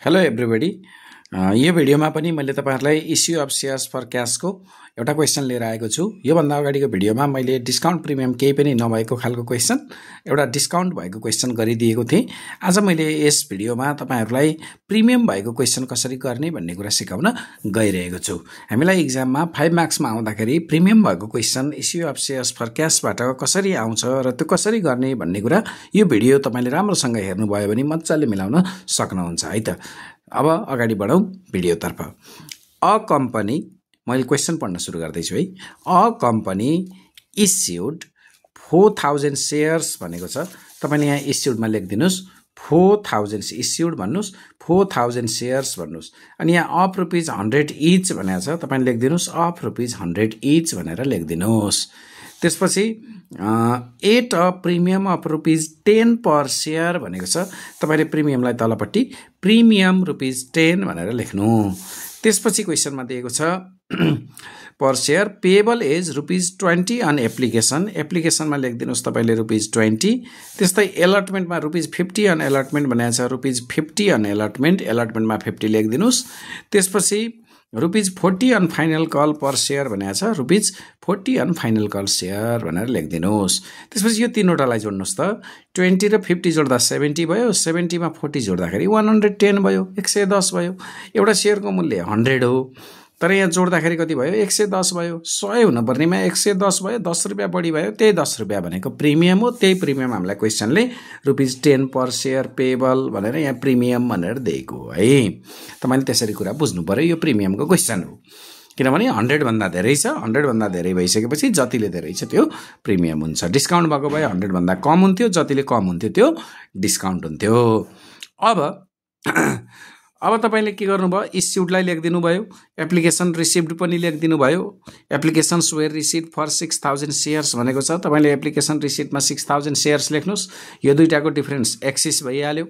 Hello everybody यो भिडियोमा पनि मैले तपाईहरुलाई इस्यु अफ शेयर्स फर क्याशको एउटा क्वेशन लिएर आएको छु। यो भन्दा अगाडिको भिडियोमा मैले डिस्काउन्ट प्रिमियम केही पनि नभएको खालको क्वेशन एउटा डिस्काउन्ट भएको क्वेशन गरिदिएको थिएँ। आज मैले यस भिडियोमा तपाईहरुलाई प्रिमियम भएको क्वेशन कसरी गर्ने भन्ने कुरा सिकाउन गइरहेको छु। हामीलाई एक्जाममा 5 मार्क्समा आउँदाखेरि प्रिमियम भएको question issue of shares for क्याशबाट कसरी आउँछ र त्यो कसरी गर्ने भन्ने कुरा यो भिडियो तपाईले राम्रोसँग हेर्नुभयो भने मज्जाले मिलाउन सक्नुहुन्छ है त। अब अगाडि बढौं भिडियोतर्फ। अ कम्पनी, मैले क्वेशन पढ्न सुरु गर्दैछु है। अ कम्पनी इस्युड 4000 शेयर्स भनेको छ। तपाईले यहाँ इस्युडमा लेखिदिनुस् 4000 इस्युड भन्नुस्, 4000 शेयर्स भन्नुस्। अनि यहाँ अफ रुपीज 100 इच भनेको छ, तपाईले लेखिदिनुस् अफ रुपीज 100 इच भनेर लेखिदिनुस्। त्यसपछि at a premium of rupees 10 per share भनेको छ। तपाईले प्रिमियमलाई तलपट्टि प्रिमियम रुपीज 10 भनेर लेख्नु। त्यसपछि क्वेशनमा दिएको छ per share payable as rupees 20 on application. एप्लिकेसनमा लेखिदिनुस् तपाईले रुपीज 20। त्यस्तै अलटमेन्टमा रुपीज 50 अन अलटमेन्ट भनेको छ, रुपीज 50 अन अलटमेन्ट, अलटमेन्टमा 50 लेखिदिनुस्। त्यसपछि rupees 40 on final call per share भनेको छ, rupees 40 on final call share भनेर लेखिदिनुस्। त्यसपछि यो तीनवटालाई जोड्नुस् त। 20 र 50 जोड्दा 70 भयो, 70 मा 40 जोड्दाखेरि 110 भयो, 110 भयो। एउटा शेयरको मूल्य 100 हो, तर यहाँ जोड्दाखेरि कति भयो? 110 भयो। 100 हुन पर्नेमा 110 भयो, 10 रुपैयाँ बढी भयो, त्यही 10 रुपैयाँ भनेको प्रिमियम हो। त्यही प्रिमियम हामीलाई क्वेशनले रुपीज 10 पर शेयर पेबल भनेर यहाँ प्रिमियम भनेर दिएको है। तपाईले त्यसरी कुरा बुझ्नु पर्यो। यो प्रिमियमको क्वेशन हो, किनभने 100 भन्दा धेरै छ। 100 भन्दा धेरै भइसकेपछि जतिले धेरै छ त्यो प्रिमियम हुन्छ। डिस्काउन्ट भएको भए 100 भन्दा कम हुन्थ्यो, जतिले कम हुन्थ्यो त्यो डिस्काउन्ट हुन्थ्यो। अब तपाईले के गर्नुभयो? इस्युडलाई लेखिदिनु भयो, एप्लिकेसन रिसिभ्ड पनि लेखिदिनु भयो। Applications were received for 6000 shares भनेको छ। तपाईले एप्लिकेसन रिसिभ्डमा 6000 शेयर्स लेख्नुस्। यो दुईटाको डिफरेन्स एक्सिस भइहाल्यो।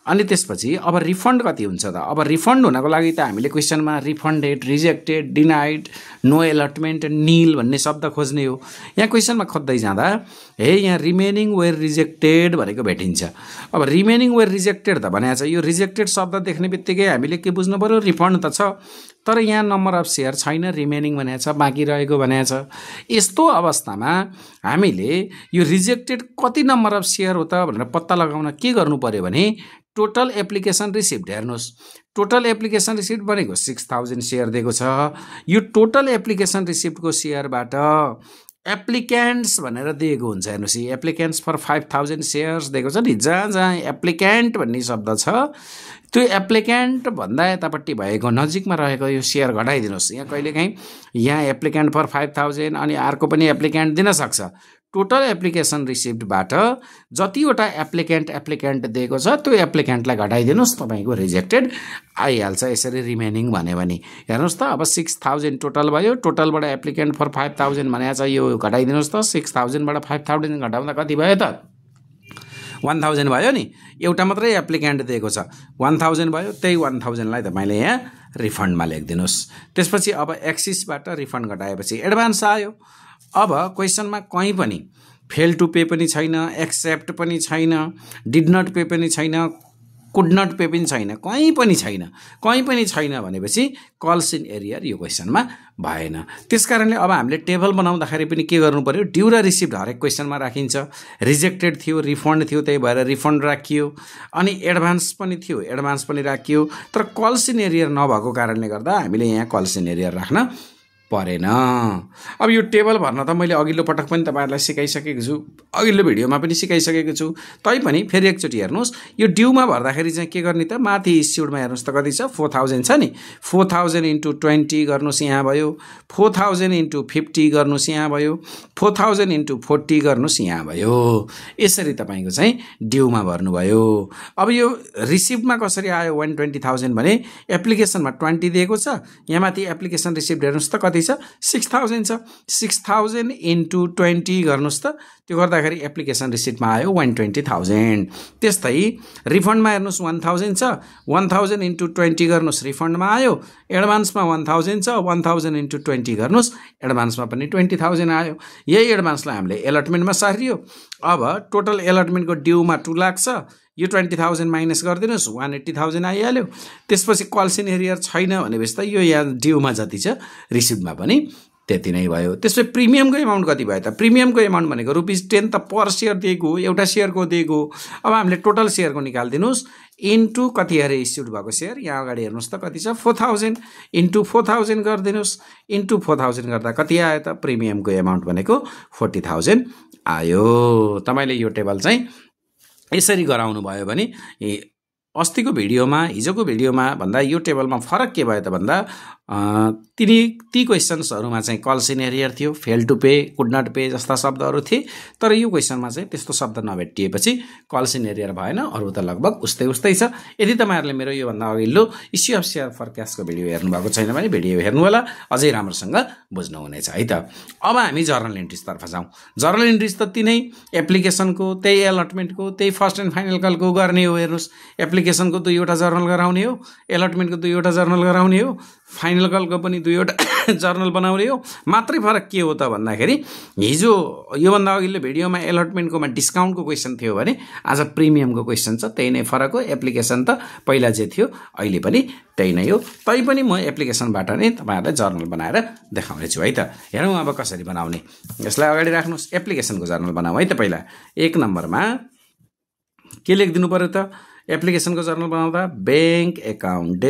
अनि त्यसपछि अब रिफन्ड कति हुन्छ त? अब रिफन्ड हुनको लागि त हामीले क्वेशनमा रिफन्डेड, रिजेक्टेड, डिनाइड, नो अलटमेन्ट, नील भन्ने शब्द खोज्ने हो। यहाँ क्वेशनमा खोज्दै जाँदा यहाँ रिमेनिङ वेयर रिजेक्टेड भनेको भेटिन्छ। अब रिमेनिङ वेयर रिजेक्टेड त भनेको छ। यो रिजेक्टेड शब्द देख्ने बित्तिकै हामीले के बुझ्नु पर्यो? रिफन्ड त छ, तर यहाँ नम्बर अफ शेयर छैन, रिमेनिङ भनेको छ, बाँकी रहेको भनेको छ। यस्तो अवस्थामा हामीले यो रिजेक्टेड कति नम्बर अफ शेयर हो त भनेर पत्ता लगाउन के गर्नु पर्यो भने टोटल एप्लिकेसन रिसिभ्ड हेर्नुस्। टोटल एप्लिकेसन रिसिभ्ड भनेको 6000 शेयर दिएको छ। यो टोटल एप्लिकेसन रिसिभ्डको शेयरबाट एप्लिकेन्ट्स भनेर दिएको हुन्छ। हेर्नुस्, एप्लिकेन्ट्स फर 5000 शेयर्स दिएको छ नि। जहाँ जहाँ एप्लिकेन्ट भन्ने शब्द छ त्यो एप्लिकेन्ट भन्दा यतापट्टि भएको नजिकमा रहेको यो शेयर घटाइदिनुस्। यहाँ कहिलेकाहीँ यहाँ एप्लिकेन्ट फर 5000 अनि अर्को पनि एप्लिकेन्ट दिन सक्छ। टोटल एप्लिकेसन रिसिभ्डबाट जतिवटा एप्लिकेन्ट दिएको छ त्यो एप्लिकेन्टलाई घटाइदिनुस्, तपाईको रिजेक्टेड आइहाल्छ। यसरी रिमेनिङ भन्यो भने हेर्नुस् त। अब 6000 टोटल भयो, टोटलबाट एप्लिकेन्ट फर 5000 भनेको छ, यो घटाइदिनुस् त। 6000 बाट 5000 घटाउँदा कति भयो त? 1000 भयो नि। एउटा मात्रै एप्लिकेन्ट दिएको छ, 1000 भयो। त्यही 1000 लाई तपाईले यहाँ रिफन्डमा लेखिदिनुस्। त्यसपछि अब एक्सिसबाट रिफन्ड घटाएपछि एडभान्स आयो। अब क्वेशनमा कहीँ पनि फेल टु पे पनि छैन, एक्सेप्ट पनि छैन, डिड नट पे पनि छैन, कुड नट पे पनि छैन, कहीँ पनि छैन। कहीँ पनि छैन भनेपछि कल्स इन एरियर यो क्वेशनमा भएन। त्यसकारणले अब हामीले टेबल बनाउँदाखेरि पनि के गर्नु पर्यो? ड्यू र रिसिभ्ड हरेक क्वेशनमा राखिन्छ। रिजेक्टेड थियो, रिफन्ड थियो, त्यही भएर रिफन्ड राखियो। अनि एडभान्स पनि थियो, एडभान्स पनि राखियो। तर कल्स इन एरियर नभएको कारणले गर्दा हामीले यहाँ कल्स इन एरियर राख्न परेन। अब यो टेबल भर्न त मैले अघिल्लो पटक पनि तपाईहरुलाई सिकाइसकेको छु, अघिल्लो भिडियोमा पनि सिकाइसकेको छु। तैपनि फेरि एकचोटि हेर्नुस्। यो ड्यूमा भर्दाखेरि चाहिँ के गर्ने त? माथि इस्युडमा हेर्नुस् त कति छ? 4000 छ नि। 4000 इन्टु 20 गर्नुस्, यहाँ भयो। 4000 इन्टु 50 गर्नुस्, यहाँ भयो। 4000 इन्टु 40 गर्नुस्, यहाँ भयो। यसरी तपाईको चाहिँ ड्यूमा भर्नुभयो। अब यो रिसिभ्डमा कसरी आयो 120,000 भने एप्लिकेसनमा 20 दिएको छ, यहाँ माथि एप्लिकेसन रिसिभ्ड हेर्नुस् त कति छ? 6000 छ। 6000 इन्टु 20 गर्नुस् त। त्यो गर्दाखेरि एप्लिकेसन रिसिभ्डमा आयो 120,000। त्यस्तै रिफन्डमा हेर्नुस् 1000 छ, 1000 इन्टु 20 गर्नुस्, रिफन्डमा आयो। एडभान्समा 1000 छ, 1000 इन्टु 20 गर्नुस्, एडभान्समा पनि 20000 आयो। यही एडभान्सलाई हामीले अलटमेन्टमा सारियो। अब टोटल अलटमेन्टको ड्यूमा 2 लाख छ, यो 20,000 माइनस गरिदिनुहोस् 180,000 आइहाल्यो। त्यसपछि कल्सिन एरियर छैन भनेपछि त यो यहाँ ड्युमा जति छ रिसिभमा पनि त्यति नै भयो। त्यसपछि प्रिमियमको एमाउन्ट कति भयो त? प्रिमियमको एमाउन्ट भनेको ₹10 त पर सेयर दिएको हो, एउटा सेयरको दिएको हो। अब हामीले टोटल सेयरको निकालिदिनुहोस् इन्टु कति अरे इस्युड भएको सेयर, यहाँ अगाडि हेर्नुहोस् त कति छ 4,000 इन्टु 4,000 गरिदिनुहोस्। इन्टु 4,000 गर्दा कति आयो त? प्रिमियमको एमाउन्ट भनेको 40,000 आयो। तपाईँले यो टेबल चाहिँ यसरी गराउनु भयो भने अस्तिको भिडियोमा हिजोको भिडियोमा भन्दा यो टेबलमा फरक के भयो त भन्दा ती क्वेसन्सहरूमा चाहिँ कल्सिन एरियर थियो, fail to pay, could not pay जस्ता शब्दहरू थिए। तर यो क्वेसनमा चाहिँ त्यस्तो शब्द नभेटिएपछि कल्सिन एरियर भएन, अरू त लगभग उस्तै उस्तै छ। यदि तपाईँहरूले मेरो योभन्दा अघिल्लो इस्यु अफ सेयर फरकास्टको भिडियो हेर्नुभएको छैन भने भिडियो हेर्नु होला, अझै राम्रोसँग बुझ्नुहुनेछ है त। अब हामी जर्नल इन्ट्रिजतर्फ जाउँ। जर्नल इन्ट्रिज त तिनै एप्लिकेसनको, त्यही अलटमेन्टको, त्यही फर्स्ट एन्ड फाइनल कलको गर्ने हो। हेर्नुहोस्, एप्लिकेसनको 2वटा जर्नल गराउने हो, अलटमेन्टको 2वटा जर्नल गराउने हो, फाइनल कलको पनि 2वटा जर्नल बनाउने हो। मात्रै फरक के हो त भन्दाखेरि हिजो योभन्दा अघिल्लो भिडियोमा अलटमेन्टकोमा डिस्काउन्टको क्वेसन थियो भने आज प्रिमियमको क्वेसन छ, त्यही नै फरक हो। एप्लिकेसन त पहिला जे थियो अहिले पनि त्यही नै हो। तैपनि म एप्लिकेसनबाट नै तपाईँहरूलाई जर्नल बनाएर देखाउने छु है त। हेरौँ अब कसरी बनाउने। यसलाई अगाडि राख्नुहोस्, एप्लिकेसनको जर्नल बनाऊ है त। पहिला 1 नम्बरमा के लेखिदिनु पर्यो त? एप्लिकेसनको जर्नल बनाउँदा bank account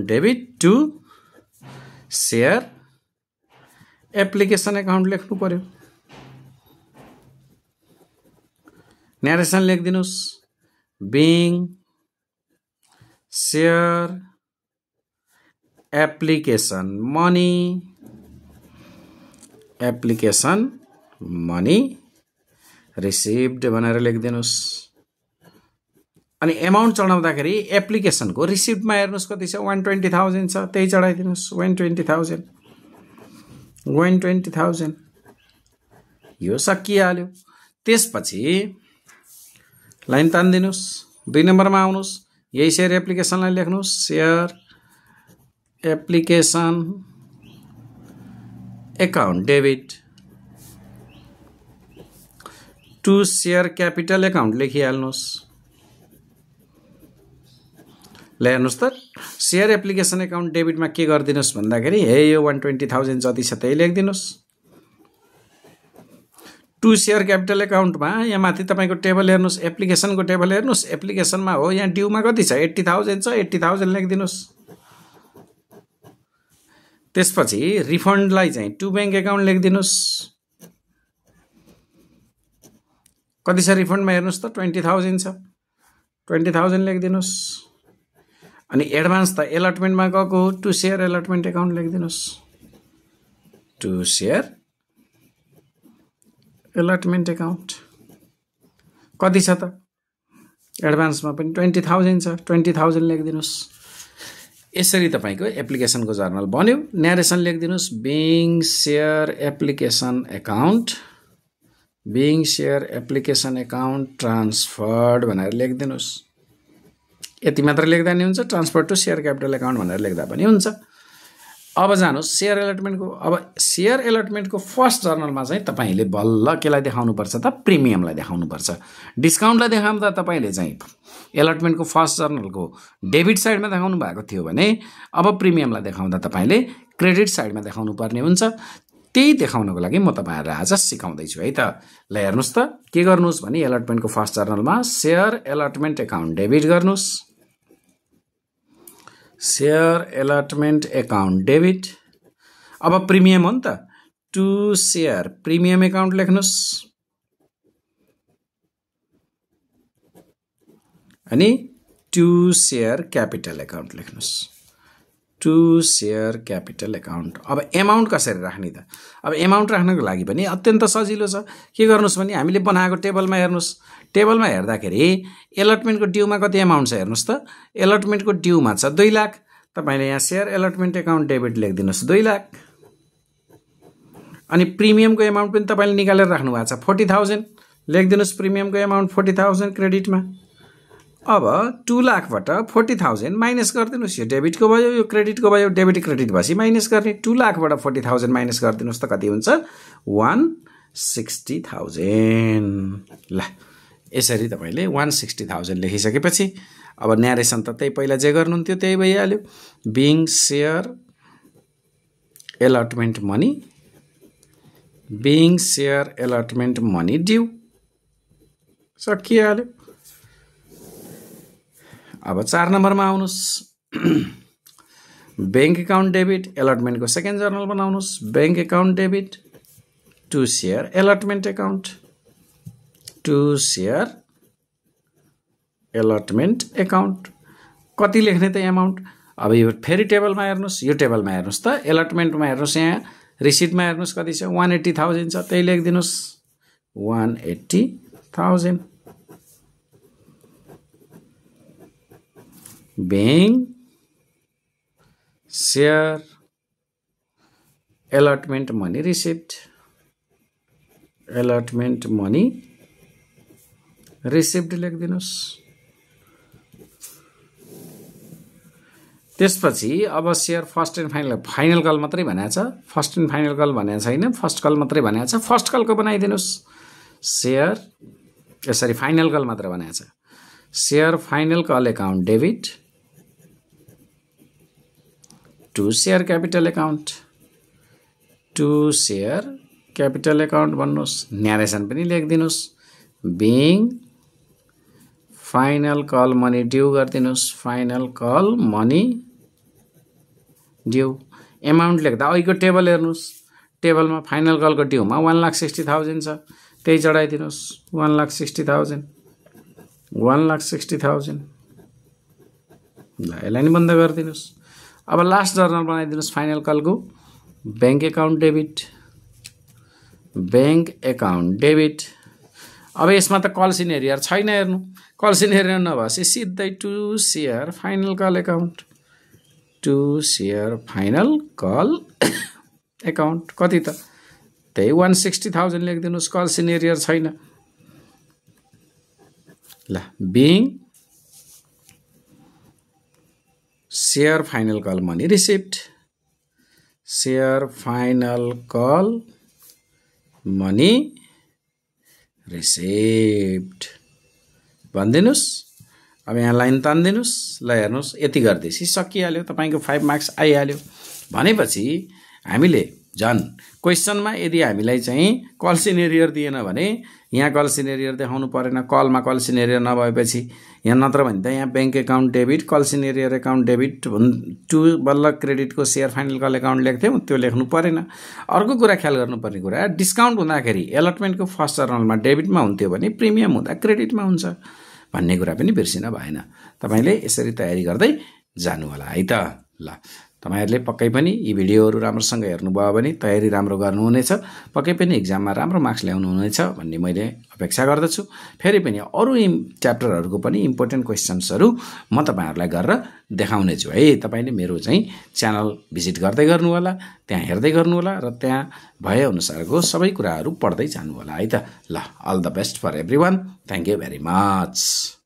debit to share application account लेख्नु पर्यो। न्यारेसन लेखिदिनुहोस्, bank share application money received भनेर लेखिदिनुहोस्। अनि एमाउन्ट चढाउँदाखेरि एप्लिकेसनको रिसिप्टमा हेर्नुहोस् कति छ 120,000 छ, त्यही चढाइदिनुहोस् 120,000 यो सकिहाल्यो। त्यसपछि लाइन तान्दिनुहोस्, 2 नम्बरमा आउनुहोस्, यही सेयर एप्लिकेसनलाई लेख्नुहोस्, share application account debit to share capital account लेखिहाल्नुहोस्। हेर्नुहोस् त सेयर एप्लिकेसन अकाउन्ट डेबिटमा के गरिदिनुहोस् भन्दाखेरि यो 120,000 जति छ त्यही लेखिदिनुहोस्। टु सेयर क्यापिटल अकाउन्टमा यहाँ माथि तपाईँको टेबल हेर्नुहोस्, एप्लिकेसनको टेबल हेर्नुहोस्। एप्लिकेसनमा हो यहाँ ड्युमा कति छ 80,000 छ, 80,000 लेखिदिनुहोस्। त्यसपछि रिफन्डलाई चाहिँ टु बैंक अकाउन्ट लेखिदिनुहोस्। कति छ रिफन्डमा हेर्नुहोस् त 20,000 छ, 20,000 लेखिदिनुहोस्। अनि एडभान्स त अलटमेन्टमा गएको हो, टु सेयर अलटमेन्ट अकाउन्ट लेखिदिनुहोस्। टु सेयर अलटमेन्ट अकाउन्ट कति छ त एडभान्समा पनि 20,000 छ, 20,000 लेखिदिनुहोस्। यसरी तपाईँको एप्लिकेसनको जर्नल बन्यो। न्यारेसन लेखिदिनुहोस्, being share application account transferred भनेर लेखिदिनुहोस्। यति मात्र लेख्दा नि हुन्छ, transfer to share capital account भनेर लेख्दा पनि हुन्छ। अब जानुहोस् सेयर अलटमेन्टको। अब सेयर अलटमेन्टको फर्स्ट जर्नलमा चाहिँ तपाईँले बल्ल केलाई देखाउनुपर्छ त? प्रिमियमलाई देखाउनुपर्छ। डिस्काउन्टलाई देखाउँदा तपाईँले चाहिँ अलटमेन्टको फर्स्ट जर्नलको डेबिट साइडमा देखाउनु भएको थियो भने अब प्रिमियमलाई देखाउँदा तपाईँले क्रेडिट साइडमा देखाउनु पर्ने हुन्छ। त्यही देखाउनको लागि म तपाईँहरूलाई आज सिकाउँदैछु है त। ल हेर्नुहोस् त के गर्नुहोस् भने अलटमेन्टको फर्स्ट जर्नलमा सेयर अलटमेन्ट अकाउन्ट डेबिट गर्नुहोस्। Share allotment account debit. अब प्रिमियम हो नि त, टु सेयर प्रिमियम अकाउन्ट लेख्नुहोस्। अनि टु सेयर क्यापिटल अकाउन्ट लेख्नुहोस्। To share capital account. अब एमाउन्ट कसरी राख्ने त? अब एमाउन्ट राख्नको लागि पनि अत्यन्त सजिलो छ। के गर्नुहोस् भने हामीले बनाएको टेबलमा हेर्नुहोस्। टेबलमा हेर्दाखेरि अलटमेन्टको ड्युमा कति एमाउन्ट छ हेर्नुहोस् त। अलटमेन्टको ड्युमा छ 2 लाख। तपाईँले यहाँ सेयर अलटमेन्ट अकाउन्ट डेबिट लेखिदिनुहोस् 2 लाख। अनि प्रिमियमको एमाउन्ट पनि तपाईँले निकालेर राख्नु भएको छ 40,000 लेखिदिनुहोस्। प्रिमियमको एमाउन्ट 40,000 क्रेडिटमा। अब 2 लाखबाट 40,000 माइनस गरिदिनुहोस्। यो डेबिटको भयो, यो क्रेडिटको भयो। डेबिट क्रेडिट भएपछि माइनस गर्ने। 2 लाखबाट 40,000 माइनस गरिदिनुहोस् त कति हुन्छ 160,000। ल यसरी तपाईले 160,000 लेखिसकेपछि अब न्यारेसन त त्यही पहिला जे गर्नुहुन्थ्यो त्यही भइहाल्यो being share allotment money due सकिहाल्यो। अब 4 नम्बरमा आउनुस् बैंक अकाउंट डेबिट अलॉटमेंट को सेकेंड जर्नल बनाउनुस् bank account debit to share allotment account कति लेख्ने त अमाउन्ट अब यो फेरि टेबलमा हेर्नुस् यो टेबलमा हेर्नुस् त अलॉटमेंटमा हेर्नुस् यहाँ रिसिटमा हेर्नुस् कति छ 180,000 छ त्यही लेखिदिनुस् 180,000 bank share allotment money receipt लेखिदिनुस्। त्यसपछि अब share first and final call मात्रै भनेको छ फर्स्ट एन्ड फाइनल कल भनेको छैन फर्स्ट कल मात्रै भनेको छ फर्स्ट कलको बनाइदिनुस् शेयर यसरी फाइनल कल मात्र भनेको छ share final call account debit to share capital account भन्नुस् न्यारेसन पनि लेखिदिनुस् being final call money due गरिदिनुस् final call money due amount लेख्दा अघिको टेबल हेर्नुस् टेबलमा फाइनल कलको ड्यूमा 1,60,000 छ त्यही चढाइदिनुस् 1,60,000 ल यसलाई नि बन्द गरिदिनुस्। अब लास्ट जर्नल बनाइदिनुस् फाइनल कलको बैंक अकाउंट डेबिट अब यसमा त कल सिनेरियर छैन हेर्नु कल सिनेरियर नभएपछि सिधै to share final call account कति त त्यही 160,000 लेखिदिनुस् कल सिनेरियर छैन ल being share final call money receipt भनिदिनुस्। अब यहाँ लाइन तान्दिनुस् ल हेर्नुस् यति गर्दैछ सकिहाल्यो तपाईको 5 मार्क्स आइहाल्यो। भनेपछि हामीले जन क्वेशनमा यदि हामीलाई चाहिँ कल सिनेरियर दिएन भने यहाँ कल सिनेरियर देखाउनु परेन कलमा कल सिनेरियर नभएपछि यहाँ नत्र भने त यहाँ bank account debit call in arrear account debit to बल्ल क्रेडिटको शेयर फाइनल कल अकाउंट लेख्थ्यौं त्यो लेख्नु परेन। अर्को कुरा ख्याल गर्नुपर्ने कुरा डिस्काउन्ट हुँदाखेरि अलॉटमेन्टको फर्स्ट जर्नलमा डेबिटमा हुन्थ्यो भने प्रिमियम हुँदा क्रेडिटमा हुन्छ भन्ने कुरा पनि बिर्सिन भएन। तपाईले यसरी तयारी गर्दै जानु होला है त। ल तपाईहरुले पक्कै पनि यी भिडियोहरु राम्रोसँग हेर्नुभयो भने तयारी राम्रो गर्नुहुनेछ पक्कै पनि एक्जाममा राम्रो मार्क्स ल्याउनु हुनेछ भन्ने मैले अपेक्षा गर्दछु। फेरि पनि अरु च्याप्टरहरुको पनि इम्पोर्टेन्ट क्वेशन्सहरु म तपाईहरुलाई गरेर देखाउने छु है। तपाईले मेरो चाहिँ च्यानल भिजिट गर्दै गर्नु होला त्यहाँ हेर्दै गर्नु होला र त्यहाँ भए अनुसारको सबै कुराहरु पढ्दै जानु होला है त। ल all the best for everyone thank you very much.